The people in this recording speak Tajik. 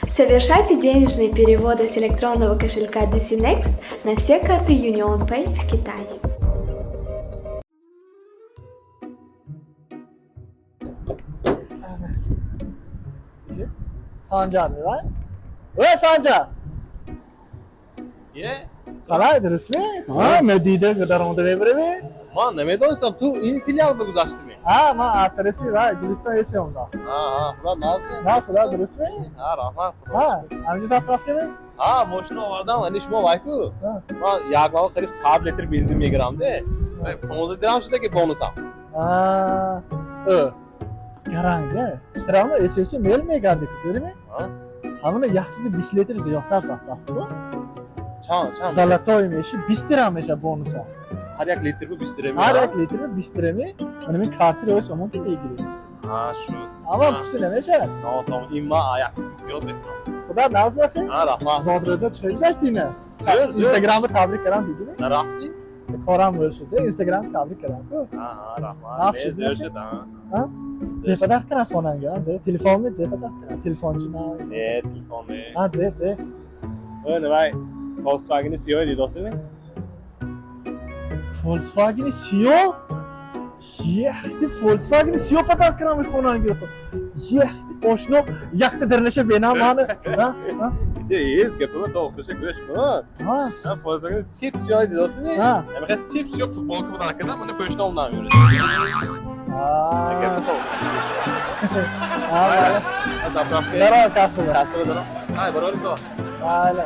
Совершайте денежные переводы с электронного кошелька DC Next на все карты UnionPay в Китае. Санҷар мевай? Э, Санҷар! Е? Қалай, дурустми? Ҳа, ме дида даромада мебареми? Ман намедонистам, ту ин филиал ба гузаштими. Ҳа, ман аз тарафи вай Гулистон эси омдам. Ҳа, худо назми. На, суда дурустми? Ҳа, раҳмат, худо. Ҳа, ҳаминҷа заправка ми? Ҳа, мошина овардам, ани шумо вай ку. Ман як моҳ қариб 100 литр бензин мегирам де. 15 дирам шуда ки бонусам. Э, гаранг, все равно эсеси мел мегарди ку, to'g'rimi? Ҳа. Ҳамуна яхшиди 20 литр зиёдтар заправка ку. Чанд, чанд? Золотой меши, 20 дирам меша бонусам. Ҳар як литр бу 20 дирам. Ҳар як литр 20 дирами, mana men kartiri o'z omon мегирӣ. Ҳа, шуд. Ама пуси намешавад. Но, том, ин ман 120 зиёд мекунам. Худо наз бахи. Ҳа, раҳмат. Зодрӯза чӣ гузашт дина? Зӯр, зӯр. Инстаграмда табрик кардам, дидими? Нарафтӣ? Корам зӯр шуд. Инстаграм табрик кардам ку. Ҳа, ҳа, раҳмат. Нав Не, шуд, зӯр шуд, ҳа. Зе падар кардам хонанга, зе телефонми зе падар кардам, телефончи на. Не, телефон не. Ҳа, зе, зе. Ө, вай, Volkswagen сиёҳ дидосими? Volkswagen сиёҳ? Яхти Volkswagen сиёҳ падар кардам хонанга. Яхти ошно, яхти дарнаша бенам мани. Ҳа? Ҳа? Че, ҳеҷ гапима то охириша гӯш кун. Ҳа. Ҳа, Volkswagen сип сиёҳ дидосими? Ҳа. Ҳамаха сип сиёҳ футболка будан кардам, мана пӯшида омдам юрид. Гапи то. Ҳа, Заправка. Даро кассада. Кассада даро. Ҳай, барори ко. Mayli.